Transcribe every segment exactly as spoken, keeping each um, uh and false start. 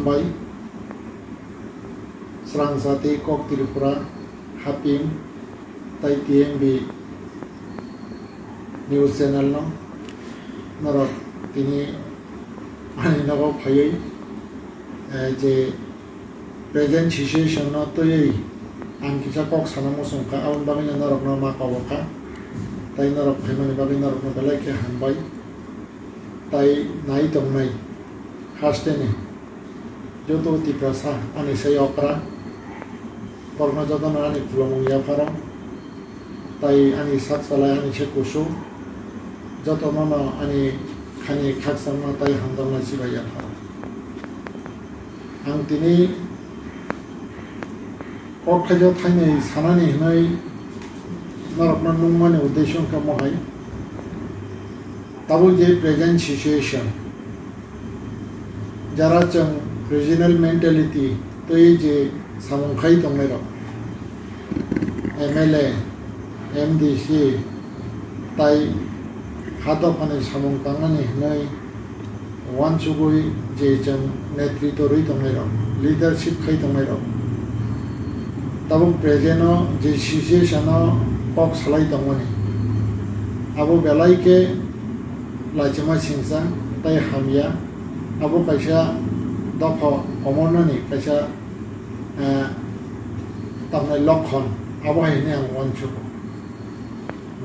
Bai, Srangsa tei Kok Tripura, Haping, tai T M B news channel no norok tini ani nogo phaiwi, eh, je present situation no twiwi ang kisa kok sana muchung kha, aboni bagwi no norok no ma kobo kha, tai norok phaimani bagwi norok no belai khe hambai. Tai nai tongnai hasteni joto Tiprasa ani sai okra, borokno jotono ani khulumung yapharo, tai ani sak salai ani se kusu, jotono no ani khani khakchangma tai hamjakma chibai yapharo. Ang tini kok thaijak thainwi sanani hwnwi norokno nungmani uddesho wngkha mohai. Tabuk je present situation, jara chwng regional mentality twi je samung khai tongnairok, M L A, M D C, tai ha dophani samung tangnani hwnwi uansugwi je chwng netritw rwi tongnairok, leadership khai tongnairok, tabuk present o je situation o kok salai tongmani, abo belai khe lachima singsa tei hamya. Abo kaisa dopha komornani kaisa, eh, tamni lokhon, abo hai hwnwi ang uansugo.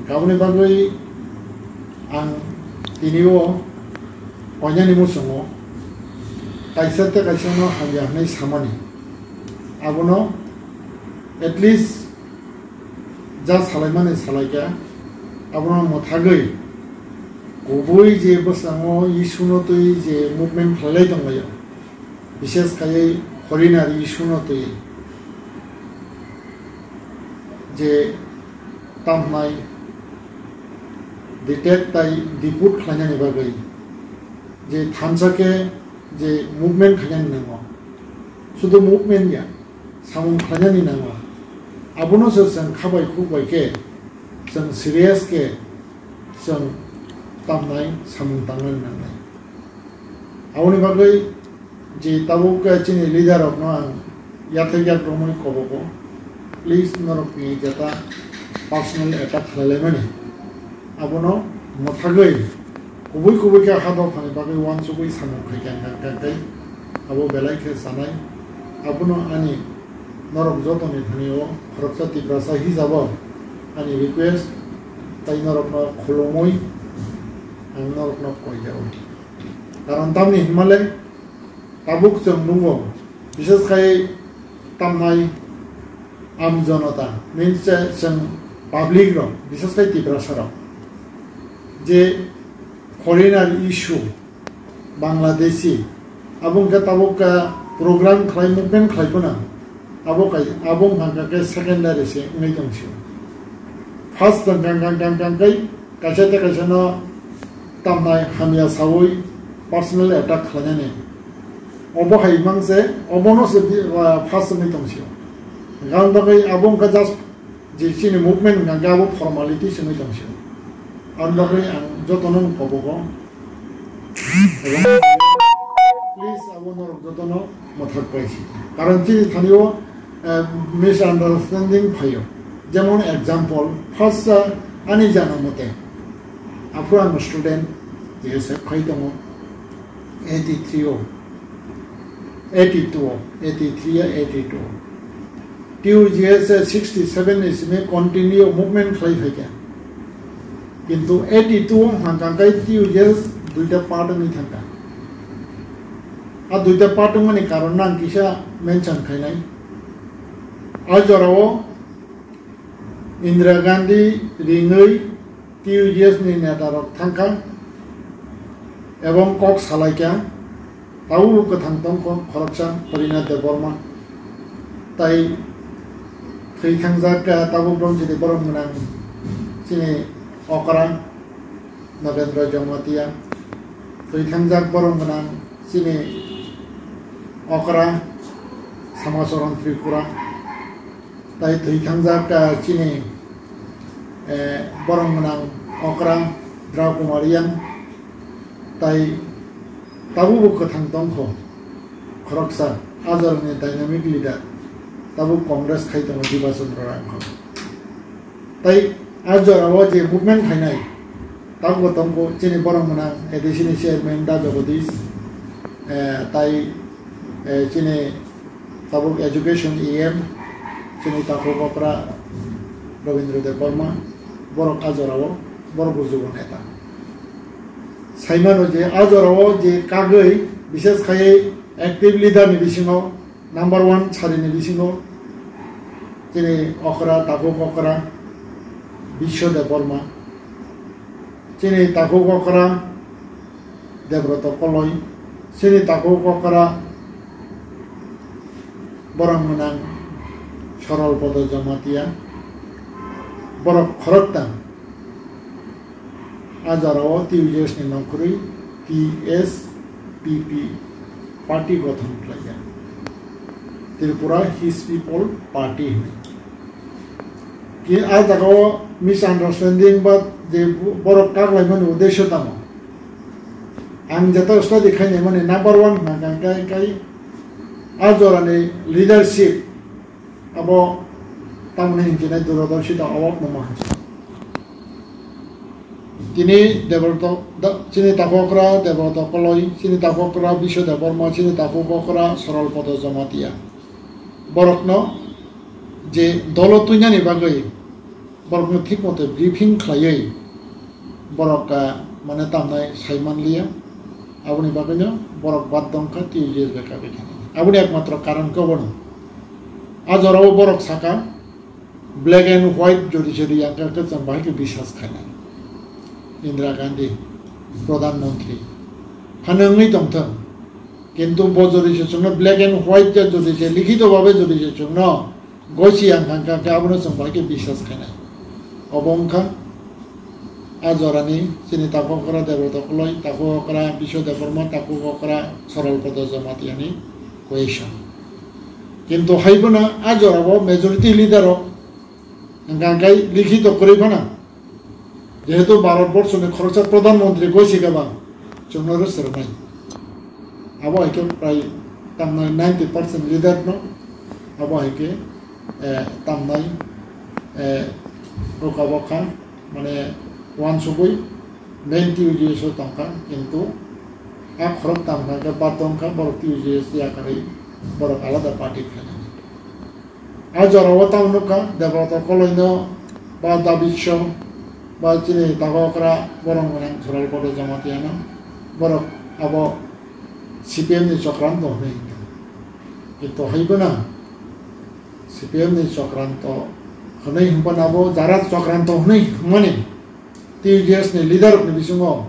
Aboni bagwi ang tini o koinani muchungo kaisa tei kaisa no hamya hwnwi samani. Abono at least ja salaimani salaikha, abono mwthagwi kubui je bwskango issue no twi je movement khlailai tonglaio, bishes khaiwi foreigner issue no twi je tamhnai detect tai deport khlainani bagwi je thansa khe je movement khainani nango, sudu movement ya, samung khlainani nango. Abono se chwng khabai khukbai khe, chwng serious khe chwng tamnai samung tangnani nangnai. Aboni bagwi je tabuk, eh, chini leader rokno ang yathek yak romwi kobogo, please norokni jeta personal attack khlailaimani abono mwthagwi kubui kubui khe ha dophani bagwi uansugwi samung khaikha hwnkha khe abo belai khe sanai. Abono ani norok jotoni thani o khoroksa Tiprasa hisabo ani request, tai norokno khulumwi ang norokno koi jao. Karon tamni hinmale tabuk chwng nungo, bishes khai tamnai am jonota, means je chwng public rok, bishes khai Tiprasa rok, je foreigner issue, Bangladeshi, abo hwnkhe tabuk khe program khlai, movement khlai phano, abo khai, abo hwnkha khe secondary se wngwi tong sio. First tong kang kang kang kang kai, kaisa tei kaisa no tamnai hamya sawi personal attack khlainani. Obo hai mang se, obono se di, ah, first wngwi tong sio. Hwnkha ang bagwi abo hwnkha just je chini movement hwnkha khe abo formality se wngwi tong sio. Ang bagwi ang jotono kobogo. Please, abo norok jotono mwthak pai si. Karon chini thani o, eh, misunderstanding phaio. Jemon example, first, eh, ani jana mote, aphuru ang student, T S F khai tongo, eighty-three o, eighty-two o, eighty-three o, eighty-two o. T U J S sixty-seven ni simi continue movement khlai phaikha. Kintu eighty-two wng thangkha khe T U J S duita part wngwi thangkha. A duita part wngmani karon no ang kisa mention khainai. A jorao Indira Gandhi ringwi T U J S ni neta rok thangkha ebong kok salaikha. Tabukbo kwthang tongkho khoroksa Harinath Debbarma, tai thwi thangjak, ah, tabuk rong chini borom gwnang chini okra Nagendra Jamatia, thwi thangjak borom gwnang chini okra Samacharan Tripura, tai thwi thangjak, ah, chini, eh, borom gwnang okra Drau Kumar Yang, tai tabukbo kwthang tongkho. Khoroksa, a jorani dynamic leader, tabuk Congress khai tongo Diba Chandra Rangkhol. Tai a jorao je movement khainai, tabuk tongo chini borok mwnang A D C ni chairman Da Jagadish, eh, tai, eh, chini tabuk education E M, chini takhuk okra Rabindra Debbarma, borok a jorao, borok bo jubo neta. Saimano je a jorao je kagwi, bishes khai active leader ni bisingo, number one sari ni bisingo, chini okra, takhuk okra, Biswa Debbarma, chini takhuk okra, Debroto Koloi, chini takhuk okra, borok mwnang Sorol Podo Jamatia, borok khoroktham. A jorao T U J S ni nongkhorwi T S P P party gothon khlaijak. Tripura His People Party hinwi. Ki a jagao misunderstanding ba je borok kaklaimani uddesho tamo? Ang jeta study khainai mani number one hwnka kai kai a jorani leadership. Abo tamni hinjinai durodorshi da awak no maha. Tini Debroto, da, chini takhuk okra Debroto Koloi, chini takhuk okra Biswa Debbarma, chini takhuk okra Sorol Podo Jamatia. Borokno je dolo tuinani bagwi borokno thik mote briefing khlaiwi borok, ah, mane tamnai sai manliya. Aboni bagwino borok bad dongkha T U J S bai kabwi kha. Aboni ekmatro karon khe obono. A jorao borok saka, black and white jodi se riyang kha khe chwng bahai khe biswas khainai. Indira Gandhi, Pradhan Mantri. Phano wngwi tongthung. Kintu bo jodi se chwngno black and white khe jodi se likhito babe jodi se chwngno gosi ang kha khe abono chwng bahai khe biswas khainai. Obo wngkha a jorani chini takhuk okra Debroto Koloi, takhuk okra Biswa Debbarma, takhuk okra Sorol Podo Jamatiani question. Kintu haibono a jorao majority leader rok hwnka hwnkhe likhito kwrwi phano, jehetu Bharat Borso ni khoroksa Pradhan Mantri gosi khe ba chwngno rw swrwngnai. Abo hai khe prai tamnai ninety percent leader no abo hai khe, eh, tamnai, eh, roka bokha, mane, uansugwi main T U J S o tongkha, kintu a khorok tamkha khe bad wngkha borok T U J S yakarwi borok alada party khainani. A jorao tamo nukha Debroto Koloino ba Dabicho ba chini takhuk okra borok mwnang Sorol Podo Jamatiano borok abo C P M ni chokranto hwnwi hinkha. Kintu haibono C P M ni chokranto hwnwi hinkha abo jara chokranto hwnwi hwnmani T U J S ni leader rokni bisingo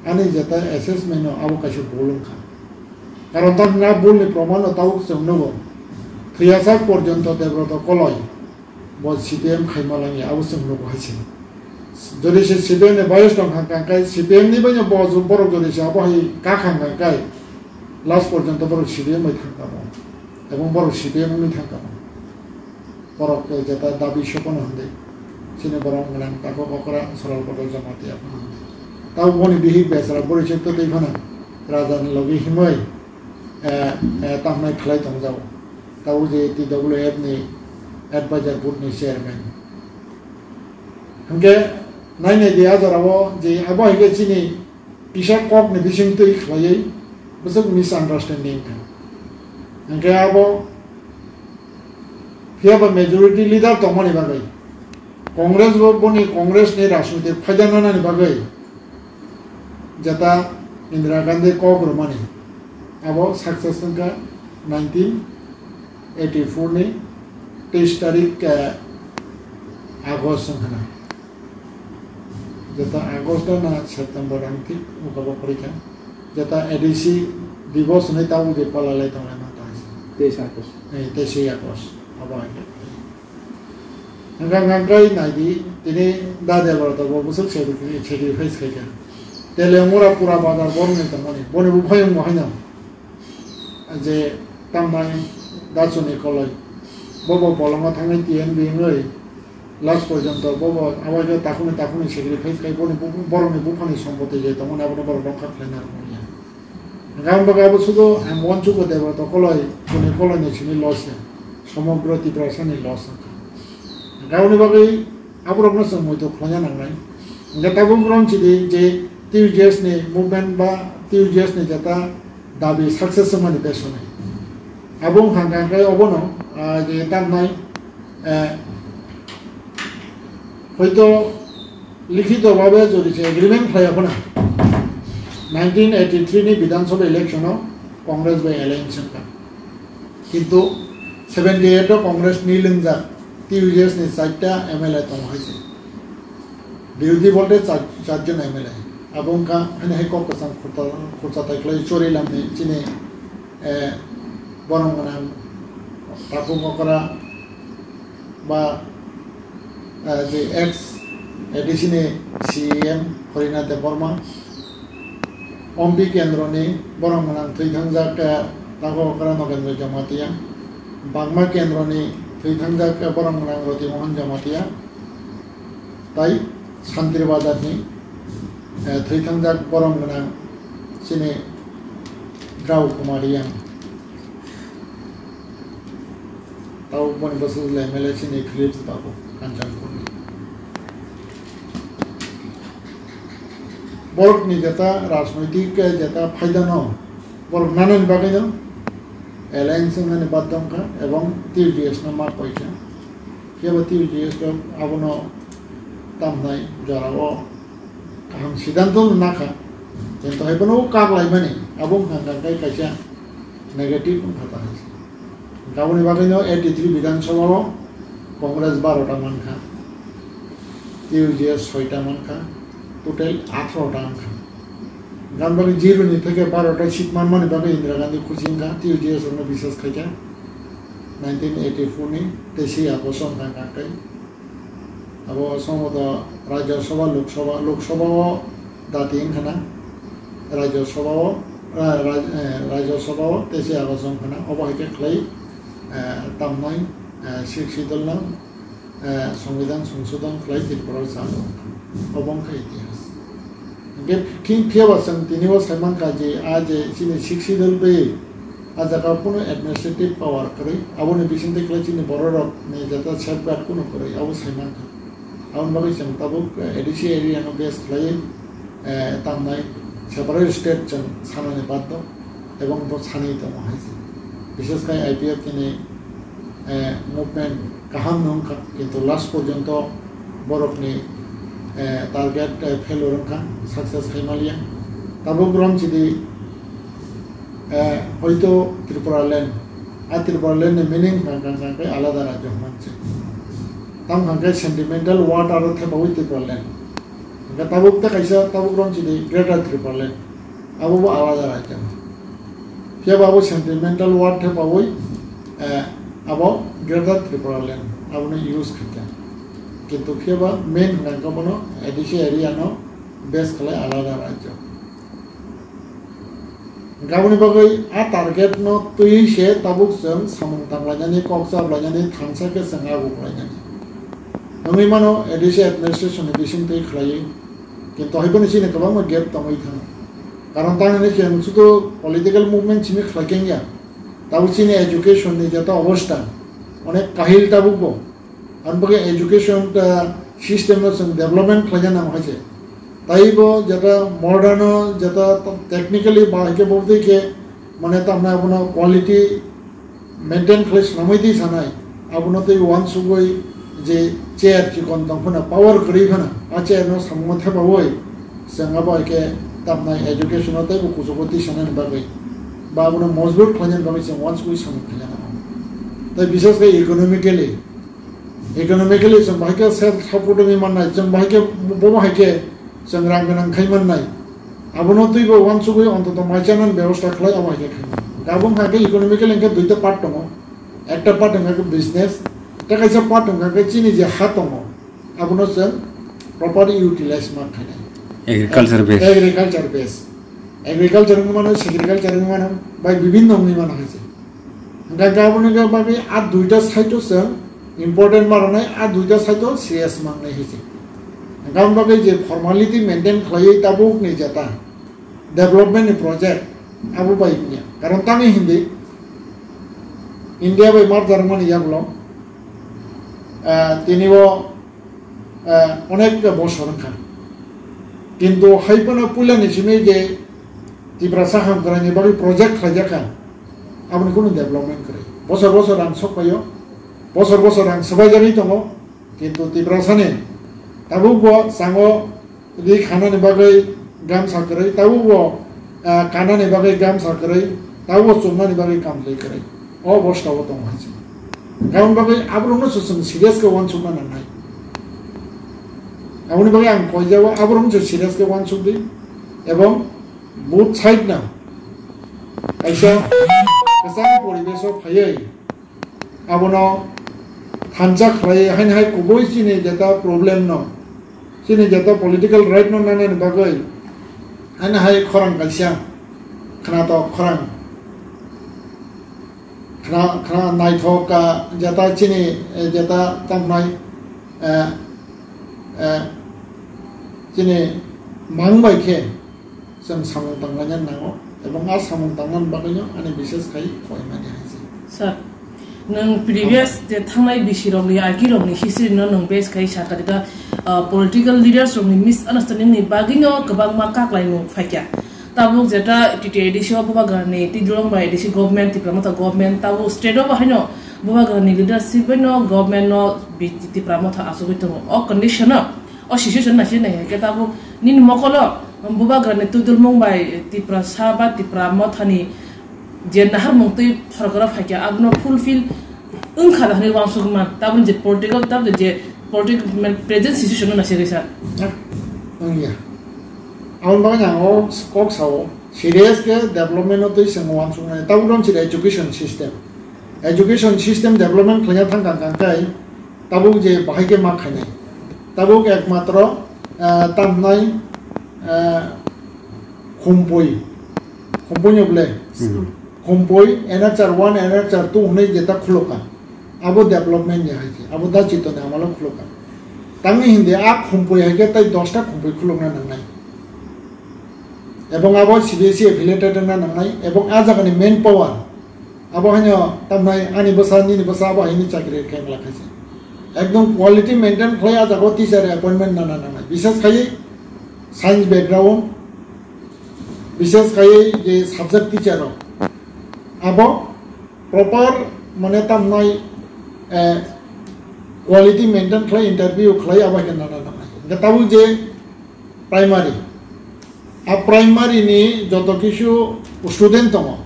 ani jeta assessment no abo kaisa bul wngkha. Karon tamni a bul ni proman no tabuk chwng nugo. Thwiyasak porjonto Debroto Koloi bo C P M khaima langya abo chwng nugo hai se. Jodi se C P M ni bias tong kha kha kai C P M ni baino bo borok jodi se abo hai ka kha kha kai last porjonto borok C P M bai thang kha mo. Ebong borok C P M wngwi thang kha mo. Borok jeta dabi sopono hwnwi chini borok mwnang takhuk okra Sorol Podo Jamatia phano hwnwi. Tabuk boni bihik besra bwrwi se twtwi phano raja ni logi himwi, eh, eh, tamnai khlai tongjago. Tabuk je T W F ni advisor board ni chairman. Hwnkhe nainai di a jorao je abo hai khe chini kisa kok ni bising twi khlaiwi bwswk misunderstanding kha. Hwnkhe abo phiya ba majority leader tongmani bagwi Congress bo boni Congress ni rajniti phaida nanani bagwi jeta Indira Gandhi kok rwmani abo success wngkha nineteen eighty-four ni teis tarik, eh, August wngkha na. Jeta August na September ang thik wngkha bo porikha. Jeta A D C Divos hwnwi tabuk je palalai tonglai ma ta hai se. Teis August. Eh, teis August. Abo hai khe. Hwnkha hwnkha khe nai di, tini da Debroto bo bwswk sacrifice khaikha. Teliamura pura bazar bo wngwi tongmani. Boni buphang bo haino. Je tamnai Dachuni Koloi. Bobo bolongo thangwi T N B wngwi last porjonto bobo awajo takhukni takhukni sacrifice khai boni bu-, borokni buphangni sompoti je tongmani abono borok rokha khlaina rwmani ya. Hingkhe ang bagwi abo sudo ang uansukgo Debbrata Koloi, Pune Koloi ni simi loss ya, somogro Tiprasani loss wngkha. Hingkhe aboni bagwi aborokno chwng muitu khlaina nangnai. Hingkhe tabuk romsidi je T U J S ni movement ba T U J S ni jeta dabi success wngmani besonai. Abo wngkha hingkhe obono, ah, je tamnai, eh, hoito likhito bhabe jodi se agreement khlaiya phano nineteen eighty-three ni Bidhan Sabha election o Congress bai alliance wngkha. Kintu seventy eight o Congress ni lwngjak T U J S ni chaita M L A tongo hai se. Birodhi bolte char, char jon M L A. Abo wngkha, haino hai kok kwchang khurta, khurcha tai khlai chori lamni chini, eh, borom gwnang Tapu Mokra ba, eh, je ex A D C ni C E M Harinath Debbarma, Ompi kendroni borom gwnang thwi thangjak, eh, Tapu Mokra Nogendra Jamatia, Bagma kendroni thwi thangjak, eh, borom gwnang Roti Mohan Jamatia, tai Santri Bazar ni, eh, thwi thangjak borom gwnang chini Drau Kumar Yang. Tau boni bwsajwk le M L A chini Philips Babu Kanchanpur ni. Borok ni jeta rajnoitik, eh, jeta phaidano borok nanani bagwi no alliance wngnani baddho wngkha ebong T U J S no ma poikha. Phiya bo T U J S rok abono tamnai jorao kaham siddhanto no nakha, kintu hai phano kak laimani abo wngkha hwnka khe kaisa negative wngkha ta hai se. Aboni bagwi no eighty-three Bidhan Sabha o Congress baro ta mankha, T U J S soi ta mankha, total atharo ta wngkha. Hwnka bagwi zero ni theke baro ta seat manmani bagwi Indira Gandhi khusi wngkha, T U J S rokno biswas khaikha nineteen eighty-four ni tei se agosto wngkha hwnka khe. Abo somoto Rajya Sabha, Lok Sabha, Lok Sabha o dati wngkha na, Rajya Sabha o, ra-, ra-, eh, Rajya Sabha o tei se agosto wngkha na, obo hai khe khlai, eh, tamnai, eh, Sixth Schedule no, eh, Songbidan Songsodon khlai Tripura o chalo wngkha. Obo wngkha itihas. Hingkhe phi-, phiya ba chwng tini o sai mankha je, a je chini Sixth Schedule bai a jaga o kunu administrative power kwrwi, aboni bisingtwi khlai chini bororok ni jeta safeguard kunu kwrwi, abo sai mankha. Aboni bagwi chwng tabuk, eh, A D C area no base khlaiwi, eh, tamnai separate state chwng sanani baddho, ebong bo sanwi tongo hai se. Bishes khai I P F T ni eh, movement kaham no wngkha, kintu last porjonto borokni, eh, target, eh, failure wngkha, success hai maliya. Tabuk romsidi, eh, hoito Tripura land, a Tripura land ni meaning hwnkha hwnkha khe alada rajyo hwnmani se. Tamo hwnkha khe sentimental word aro thepaui Tripura land. Hwnkhe tabuk tei kaisa tabuk romsidi Greater Tripura land. Abo bo alada rajyo. Phiya ba abo sentimental word thepaui, eh, abo Greater Tripura land, abono use khaikha. Kintu phiya ba main hwnkha khe bono A D C area no base khlai alada rajyo. Hwnkhe aboni bagwi a target no twiwi se tabuk chwng samung tanglainani, kok chaplainani, thansa khe chwng aguklainani. Wngwi mano A D C administration ni bisingtwi khlaiwi. Kintu hai phano chini kwbangma gap tongwi thango. Karon tamni hwnkhe chwng sudu political movement simi khlai khe wngya. Tabuk chini education ni jeta obostha onek kahil tabuk bo. Ang bagwi education, ah, system no chwng development khlaina nango hai se. Tai bo jeta modern o jeta technically ba hai khe bo tei khe mane tamna abono quality maintain khlai swnamwi twi sanai, abono tei uansugwi je chair chikon tong phano, power kwrwi phano, a chair no samungo thepaui chwng abo hai khe tamnai education o teibo kuchugo twi sanani bagwi ba abono mojbut khlainani bagwi chwng uansugwi samung khaina nango. Tei bishes khe economically, economically chwng bahai khe self support wngwi mannai, chwng bahai khe bo bahai khe chwng rang gwnang khai mannai. Abono twibo uansugwi ontoto mai chanani bebosta khlai, abo hai khe khaimani. Abo wngkha khe economically hwnkhe duita part tongo. Ekta part wngkha khe business, tei kaisa part wngkha khe chini je ha tongo, abono chwng properly utilize ma khainai. Agriculture base. Agriculture base. Agriculture wngwi mano, sericulture wngwi mano, bai bibinno wngwi mano hai se. Hwnkhe aboni bagwi a duita side o chwng important ma rwnai, a duita side o serious ma wngnai hai se. Hwnkhe aboni bagwi je formality maintain khlaiwi tabukni jeta development ni project, Abo bai wngya. Karon tamni hindi India bai merger wngmani yagulo, ah, tini o, ah, onek bosor wngkha. Kintu hai phano puilani simi je Tiprasa hamkraini bagwi project khlaijakha, aboni kunu development kwrwi. Bosor bosor rang sokphaio, bosor bosor rang swbaijagwi tongo, kintu Tiprasani tabukbo chango ri khanani bagwi gamsa kwrwi, tabukbo, ah, kanani bagwi gamsa kwrwi, tabukbo chumnani bagwi kamtwi kwrwi. O obostao tongo hai se. Aboni bagwi aborokno se chwng serious khe uansukna nangnai. Aboni bagwi ang koijao aborokno se serious khe uansukdi, ebong both side no kaisa kwchang poribesh o phaiwi abono thansa khlai haino hai kubui chini jeta problem no, chini jeta political right no nanani bagwi haino hai khorang kaisa khnatok khorang khna, khna naithok ka jeta chini, eh, jeta tamnai, eh, eh, chini mang bai khe chwng samung tanglaina nango, ebong a samung tangnani bagwino ani bises khai koimani hai se. Sir, nwng previous je thangnai bisi rokni, agi rokni history no nwng base khai sakha da, uh, political leaders rokni misunderstanding ni bagwino kwbangma kaklaimung phaikha. Tabuk jeta T T A D C o Bubagrani Tidulong bai A D C government, Tipra Motha government, tabuk state o bahaino Bubagrani leadership bai no government no bi-, Tipra Motha achugwi tongo. O condition no, o situation naising nai hwnkhe tabuk nini mokolo Bubagrani Tidulmung bai Tiprasa ba Tipra Mothani je naharmung twi sorkaro phaikha, abono fulfill wngkha da hwnwi uansukman, tabuk je political, tabuk je political, mane, present situation no naising sir. Wngya. Aboni bagwi ang o kok sao, serious khe development no twi chwng uansuknai. Tabuk rong chini education system. Education system development khlaina thang kang kang kai, tabuk je bahai khe ma khainai. Tabuk ekmatro, ah, tamnai, ah, Khumpui. Khumpui ni ble. Hmm. Khumpui N H R one, N H R two hwnwi jeta khulukha. Abo development ni hai khe, abo da chitoni amalo khulukha. Tamni hindi a Khumpui hai khe tai dosta Khumpui khulukna nangnai. Ebong abo C B S E affiliated wngna nangnai, ebong a jagani main power. Abo haino tamnai ani bwsa, nini bwsa abo haini chakri khe wngla khaisi. Ekdom quality maintain khlai a jaga o teacher appointment nana nangnai. Bises khai science background, bises khai je subject teacher rok. Abo proper mane tamnai, eh, quality maintain khlai interview khlai abo khe nana nangnai. Hingkhe tabuk je primary. A primary ni joto kisu student tongo,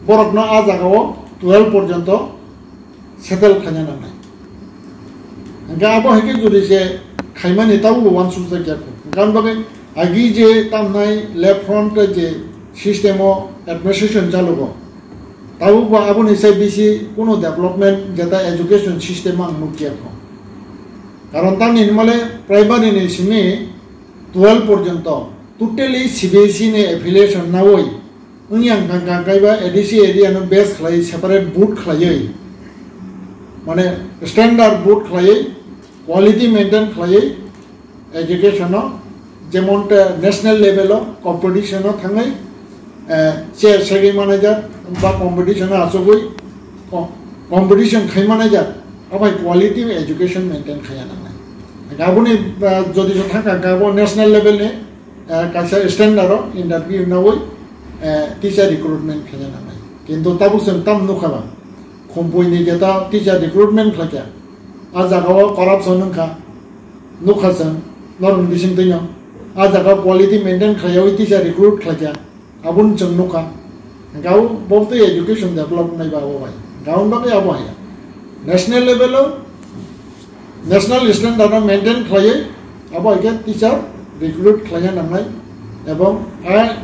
borokno a jaga o twelve porjonto settle khaina nangnai. Hingkhe abo hai khe jodi se khaimani tabuk bo uansukjak ya kho. Hingkhe aboni bagwi agi je tamnai left front je system o administration chalugo, tabuk bo aboni sai bisi kuno development jeta education system ang nukya kho. Karon tamni hinmale primary ni simi twelve porjonto totally C B S E ni affiliation nawi wngya wngkha kha kaiba A D C area no base khlai separate board khlaiwi, mane standard board khlaiwi, quality maintain khlaiwi education o, jemon te national level o competition o thangwi, eh, chair segwi manajak ba competition o achugwi co-, competition khai manajak, abai quality education maintain khaiya nangnai. Aboni, eh, jodi se thangkha kha bo national level ni, eh, kaisa standard o interview nawi, eh, teacher recruitment khaina nangnai. Kintu tabuk chwng tam nukha ba, Khumpui ni jeta teacher recruitment khlaikha, a jaga o corruption wngkha, nukha chwng, norokni bisingtwino, a jaga o quality maintain khlaiyawi teacher recruit khlaikha, aboni chwng nukha. Hingkhe abo bo tei education develop wngnai ba abo bai. Hingkhe aboni bagwi abo haya. National level o national standard no maintain khlaiwi abo hai khe teacher recruit khlaina nangnai, ebong a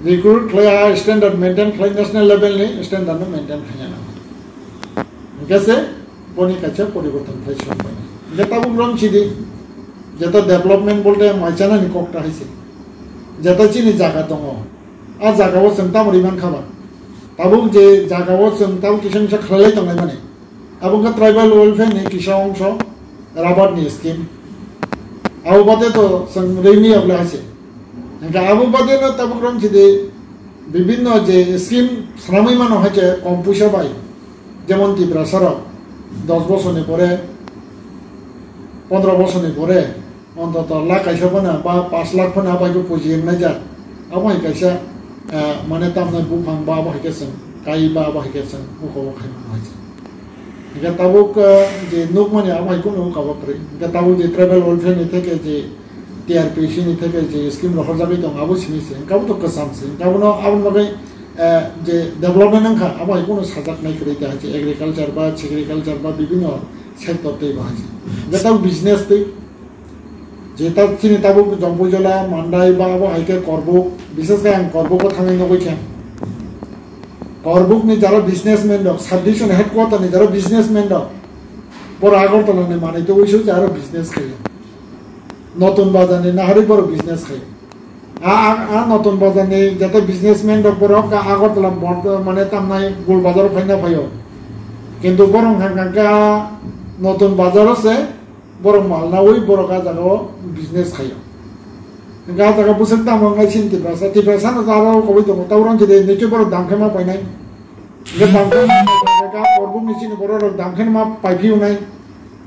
recruit khlai a standard maintain khlai national level ni standard no maintain khlaina nangnai. Hingkhe se boni kaisa poriborton phai sokmani. Hingkhe tabuk rong sidi jeta development bolte maichanani kok ta hai se. Jeta chini jaga tongo. A jaga o chwng tamo ri mankha ba. Tabuk je jaga o chwng tabuk kisa misa khlailai tonglaimani. Abo wngkha tribal welfare ni kisa ongso, rabar ni scheme. Abo bade to chwng rimi able hase. Hingkha abo bade no tabuk rong chidi Bibhinno je scheme swnamwi mano hai je kom puisa bai, jemon Tiprasa rok dos bosorni pore, pondro bosorni pore ontoto lakh kaisa phano ba pash lakh phano abai khe puji wngnai jak. Abo hai kaisa, eh, mane tamnai buphang ba abo hai khe chwng kai ba abo hai khe chwng uko o khai mano hai je. Hingke tabuk, eh, je nukmani abo hai kunu kabo kwrwi. Hingke tabuk je tribal welfare ni theke je T R P C ni theke je scheme rohorjagwi tongo, abo simi se. Hingke abo to kwcham se. Hingke abono, aboni bagwi, eh, je development wngkha, abo hai kunu sajaknai kwrwi, je hai se agriculture ba, sericulture ba, bibhinno sector tei ba hai se. Hingke tabuk business tei Je ta-, chini tabuk Jompuijola, Mandai ba abo hai khe Korbuk, bises khe ang Korbuko thangwi nugwi khe. Korbukni jara businessman rok, sub division headquarter ni jara businessman rok, boro Agartala ni manwi twiwi se jara business khaio. Notun Bazar ni naharwi boro business khaio. A, a, a Notun Bazar ni jata businessman rok borok ka Agartala bond, mane tamnai Gul Bazar o phaina phaio. Kintu borok hang hang kha Notun Bazar o se borok mal nawi borok a jaga o business khaio. Hingke a jaga bwswk tamo wngnai chini Tiprasa, Tiprasa no aro koboi tongo, ta urang chide nichoi borok dam khe ma painai. Hingke dam khe ma painai, hingke a Korbuk ni chini borok rok dam khe ma paiphi wngnai.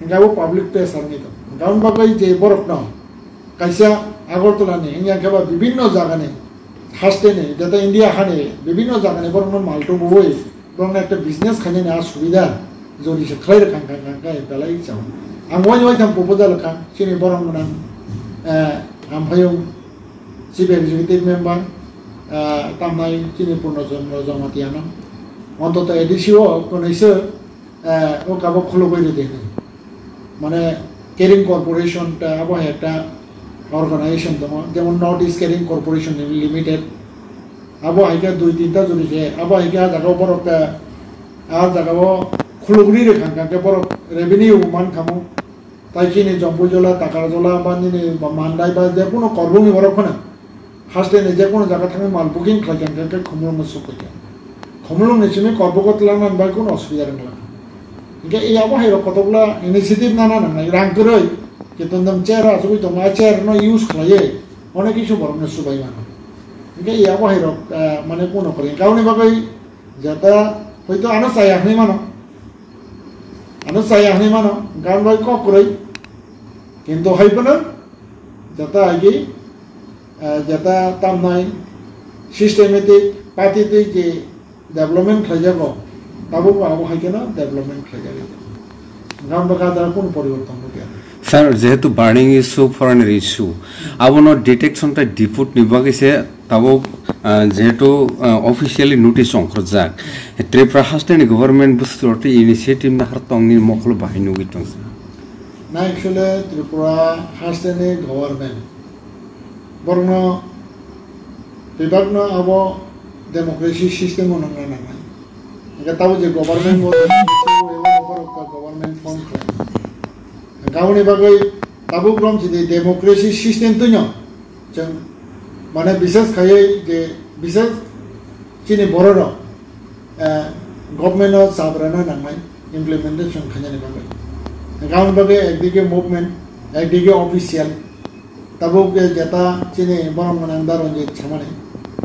Hingke abo public pressure ni tong. Hingke aboni bagwi je borok no kaisa Agartala ni, hingke ba bibhinno jaga ni, haste ni, jata India hani bibhinno jaga ni borok no mal tubuwi, borokno ekta business khainani a subida jodi se khlai rwkha, hwnkha, hwnkha, hwnkha, belai chao. Ang waini waitham proposal rwkha, chini borok gwnang, eh, Amphayung, Chief Executive Member, eh, tamnai chini Purno Chandra Jamatia no. Ontoto A D C o kwnwi se, eh, o kabo khulugwi rwdi hinwi. Mane Kering Corporation ta abo hai ekta organization tongo, jemon North East Kering Corporation Limited. Abo hai khe dui tinta jodi se, abo hai khe a jaga o borok, eh, a jaga o khulugri rwkha, hwnkha khe borok revenue man kha mo. Tai chini Jompuijola, Takarjola, ba nini ba Mandai, ba je kuno Korbuk ni borok phano haste ni je kuno jaga thangwi mal booking khlai kha, hwnkha khe Khumulwng no suk kha. Khumulwng ni simi Korbuk o twlang nani bai kuno osubida rwngla. Hwnkhe e abo hai rok kotokla initiative nana nangnai, rang kwrwi, kintu nwng chair o achugwi tongo, a chair no use khlaiwi onek kisu borok no subai mano. Hingke e abo hai rok, eh, mane kuno kwrwi. Hingke aboni bagwi jata hoito ano chaya hinwi mano. Ano chaya hinwi mano. Hingke aboni bagwi kok kwrwi. Kintu hai phano jata agi, eh, jata tamnai systematic party twi je development khlaijago, tabukbo abo hai kheno development khlaijago. Hingke ang bwkha da kunu poriborton nukya. Sir, jehetu burning issue, foreigner issue, abono detection tei depot ni bagwi se tabuk, ah, jehetu, ah, officially notice ongkhorjak. Tripura haste ni government bwswk tei initiative nahar tongni mokolo bahai nugwi tong. Na actually Tripura haste ni government borokno bebakno abo democracy system o nangna nangnai. Hingke tabuk je government bo borok ka government form khlai. Hingke aboni bagwi tabuk rom chini democracy system twino chwng mane bises khaiwi je bises chini borok rok, eh, government o chabrana nangnai implementation khainani bagwi. Hingke aboni bagwi ekdike movement, ekdike official, tabuk je jeta chini borok gwnang da Ranjit samani.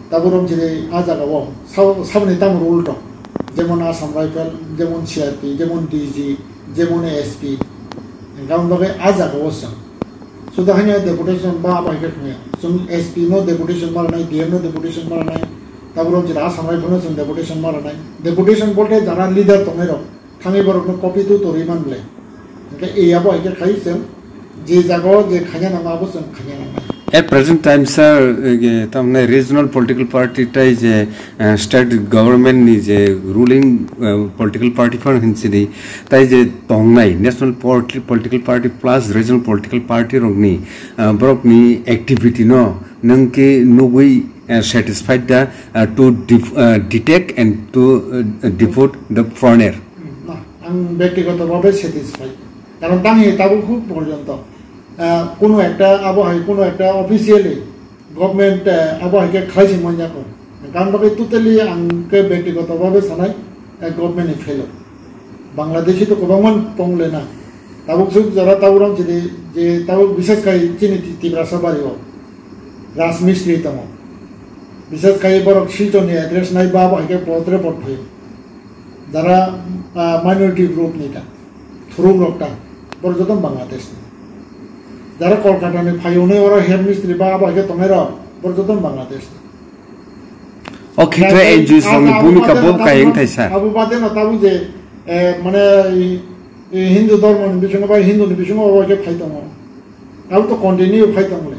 Tabuk rom chini a jaga o sab-, saboni tamo rule tong. Jemon Assam Rifle, jemon C R P, jemon D G, jemon S P. Hingke aboni bagwi a jaga o chwng. Suda haino deputation ba abo hai khe thangya. Chwng S P no deputation ma rwnai, D M no deputation ma rwnai. Tabuk rom chini Assam Rifle no chwng deputation ma rwnai. Deputation bolte jara leader tongnai rok. Thangwi borokno copy tu torwi man ble. Hingke e abo hai khe khai chwng je jaga o je khaina nangma abo chwng khaina nangnai. At present time, sir, eh, tamne regional political party tai je, eh, state government ni je ruling, eh, political party phan hinsidi, tai je tongnai national politi-, political party plus regional political party rokni, eh, borokni activity no nung ke nugwi, eh, satisfied da, eh, to def-, eh, detect and to, eh, deport the foreigner? Na, ang bektigoto bhabe satisfied. Karon tangni tabuk huk porjonto, eh, kuno ekta abo hai kuno ekta officially government, eh, abo hai khe khlai si manya ko. Karon bagwi totally ang ke bektigoto bhabe sanai, eh, government ni failure. Bangladeshi to kwbangma tong le na. Tabuk suk jora tabuk rang chini je tabuk bises khai chini Ti-, Tiprasa bari o. Rajmistri tongo. Bisas khai borok Silchorni address nai ba abo hai khe post report phaio. Jara, ah, minority group ni ta, thuruk rok ta, borok joto Bangladesh ni. Jara Kolkata ni phaio nai oro head mistri ba abo hai khe tongnai rok, borok joto Bangladesh ni. O khe N G Os rok ni bhumika bo kayeng thaisa. Abo bade no tabuk je, eh, mane, i, i Hindu dhormo ni bisingo ba Hindu ni bisingo abo hai khe phai tongo. Abo to continue phai tong le.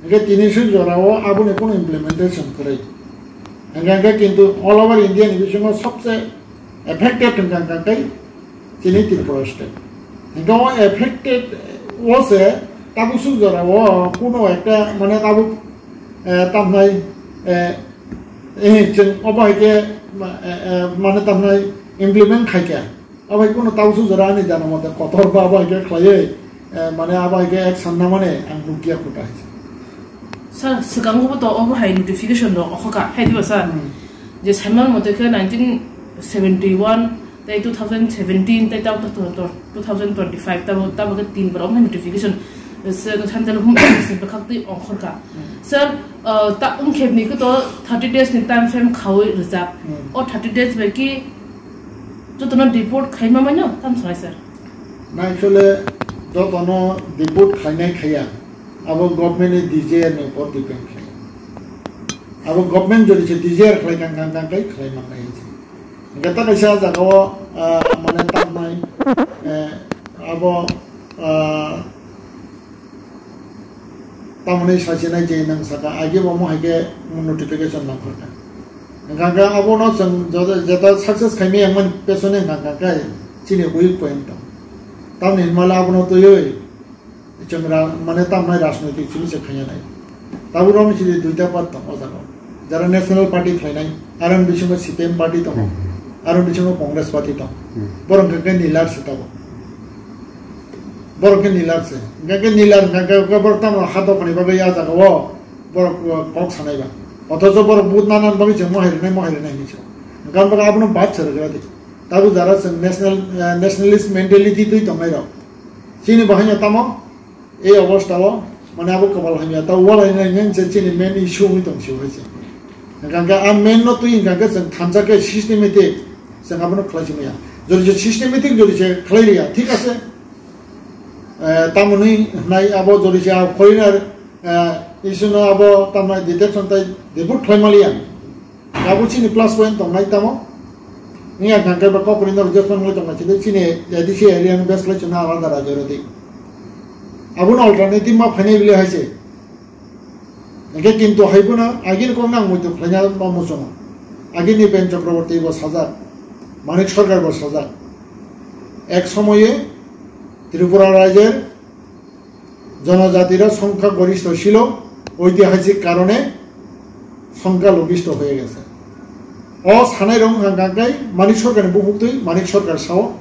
Hingke tini suk jora o aboni kono implementation kwrwi. Hingke, hingke kintu all over India ni bisingo sobse affected hingka hingka kei chini Tripura state. Hingke o affected o se tabuk suk jora o kono ekta mane tabuk, eh, tamnai, eh, eh, chwng obo hai khe ma-, eh, eh, mane tamnai implement khai kha. Abai kono tausu jora ani jana mate kotor ba abai khe khlaiwi, eh, mane abai khe ek sanna mane ang nukya khuta hai. Sir, swkango bo to obo hai notification rok okhoka, hai diba sir? Hmm. Je saiman mote khe nineteen seventy-one, tei two thousand seventeen, tei tabo to, to, two thousand twenty-five, tabo, tabo khe tin bar omo hai notification. Sir, Central Home Office ni bwkhak twi ongkhorka. Hmm. Sir, uh, ta, wngkhebni khe to thirty days ni time frame khaui rijak. Hmm. O thirty days bai ki jotono deport khaima mano, tam sanai sir? Na, actually, jotono deport khainai khaiya, abo government ni desire ni upor depend khlai. Abo government jodi se desire khlai kang kang kang kai khlai man nai se. Hingke ta kaisa jaga o, ah, mane tamnai, eh, abo, ah, Tamoni sachinai je nang saka, agi bo mo hai khe notification nang khorka. Hingkha khe abono chwng jota, jeta success khaimaya wngmani pesone hingkha khe chini weak point tong. Tamni hinmale abono twiwi chwng ra-, mane tamnai rajnoitik chini se khaiya nai. Tabuk romni chini duita part tong o jaga. Jara National Party khlainai, aroni bisingo C P M party tongo, Hmm. aroni bisingo Congress party tong. Hmm. Borok hingkha khe nilar se tabuk. Borok khe nilar se. Hingkha khe nilar hingkha khe borok tamo ha dophani bagwi a jaga o borok, uh, kok sanai ba. Othocho borok vote nana bagwi chwng mohai rwnai, mohai rwnai hinwi sa. Hingkha ang abono bad se rwgra di. Tabuk jara chwng national, uh, nationalist mentality twi tongnai rok. Chini bo haino tamo ei obostha o, mane abo kwbal hamya, ta walai nai nai se chini main issue wngwi tong sio hai se. Hingkha khe a main no twi hingkha khe chwng thansa khe systematic chwng abono khlai si maya. Jodi se systematic jodi se khlai riya, thik ase. Eh, tamoni hnai abo jodi se a foreigner, eh, issue no abo tamnai detection tai debut khlai maliya. Abo chini plus point tongnai tamo. Wngya hingkha khe ba kokri no adjustment wngwi tongma chini A D C area ni best lai chwngno alada rajyo rwdi. Abono alternative ma phainai bile hai se. Hingkhe kintu hai bono agini kok nang muitu khlaina ma muchungo. Agini Nipen Chakraborty bo sajak, Manik Sarkar bo sajak. Ek somoye Tripura rajyer জনজাতিরা সংখ্যাগরিষ্ঠ ছিল, ঐতিহাসিক কারণে সংখ্যালঘিষ্ঠ হয়ে গেছে। O sanai rok wngkha khe Manik Sarkar ni buphuk twi Manik Sarkar sao,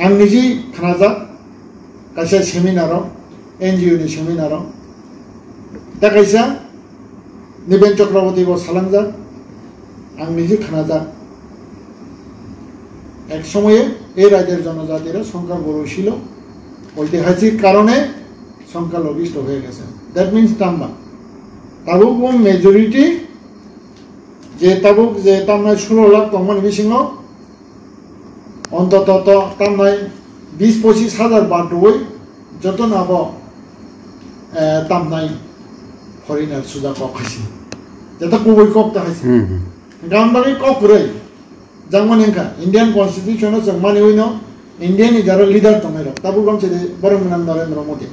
ang niji khnajak kaisa seminar o, N G O ni seminar o, ta kaisa Niben Chakraborty bo salangjak, ang niji khnajak. এক সময়ে এই রাজ্যের জনজাতিরা সংখ্যাগুরু ছিল, ঐতিহাসিক কারণে সংখ্যালঘিষ্ঠ হয়ে গেছে। That means tamba. Tabuk bo majority je tabuk je tamnai ষোলো lakh tongmani bisingo Ontoto to tamnai bis pochis hajar bad rwui jotono abo, eh, tamnai foreigner suja kok hai se. Jeta kubui kok ta hai se. Hmm, hmm. Hingkha ang bagwi kok kwrwi. Jangmani hingkha Indian Constitution o chwng maniwi no India ni jara leader tongnai rok. Tabuk romse de borok ni nang Narendra Modi.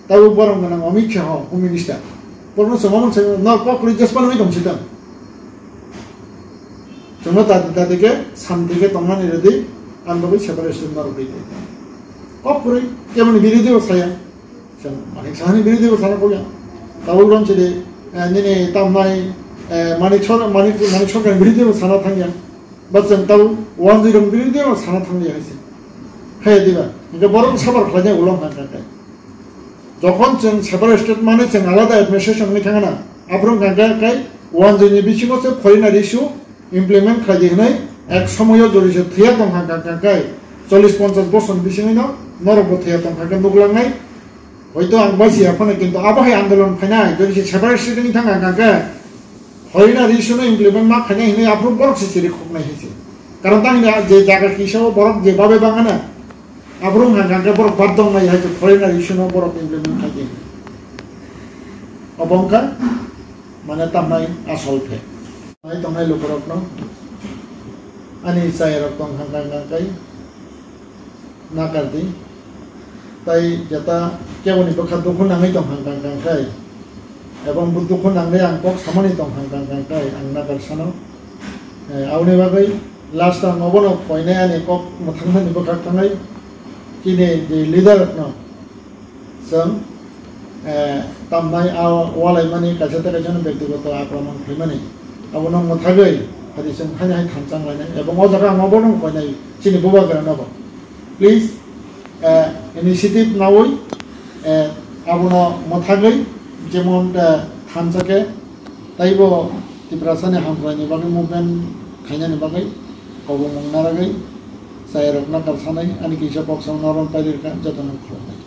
Tabuk borok ni nang Amit Shah, Home Minister. Borok no chwng omo chwng no kok kwrwi jespan wi tong si tong. Chwngno tati tati khe santi khe tongmani rwdi, ang bagwi separate state norok rwdi. Kok kwrwi, keboni birodhi bo saya. Chwng Manik Sahani birodhi bo sana kok ya. Tabuk romse de, eh, nini tamnai, eh, Manik Sor-, Manik, Manik Sarkar birodhi bo sana thangya. Ba chwng tabuk wanjwi rok birodhi bo sana thangya hai se. Hai diba? Hingkhe borok sabar khlainai ulo hwnka hwnka khe. Jokhon chwng separate state mane chwng alada administration wngwi thangna, aphuru hwnka khe kai wanjwi ni bisingo se foreigner issue implement khlai di hwnwi ek somoyo jodi se thwiya tong kha, hwnka hwnka kai chollish ponchash bosor ni bisingwino norokbo thwiya tong kha khe nuklangnai. Hoito ang basi ya phano, kintu abo hai andolon phainai, jodi se separate state wngwi thang kha, hwnka khe Foreigner issue no implement ma khainai hinwi aphuru borok se chiri khoknai hai se. Karon tang hini je jaga kisa o borok je babe bangana, aphuru hwnka hwnka khe borok bad dong nai hai se foreigner issue no borok implement khai di. Obo wngkha mane tamnai asol phe. Nai tongnai lukurokno ani chayarok tong hwnka hwnka khai nakar di. Tai jeta keboni bwkha dukhu nangwi tong hang kang kang khai, ebong bo dukhu nangnai ang kok samani tong hang kang kang khai ang nakar sano. Eh, aboni bagwi last ang obono koinai ani kok mwthangmani bwkha thangwi chini je leader rokno chwng, eh, tamnai a walaimani kaisa tei kaisa no bektigoto akromon khlaimani abono mwthagwi hadi chwng haino hai thanchang lainai ebong o jaga ang obono koinai chini bubagra nobo. Please, eh, initiative nawi, eh, abono mwthagwi jemon, eh, thansa khe taibo Tiprasani hamkraini bagwi movement khainani bagwi kobongmung naragwi chayarok nakar sanai ani kisa kok sao norom pailirkha jotono khulumnai.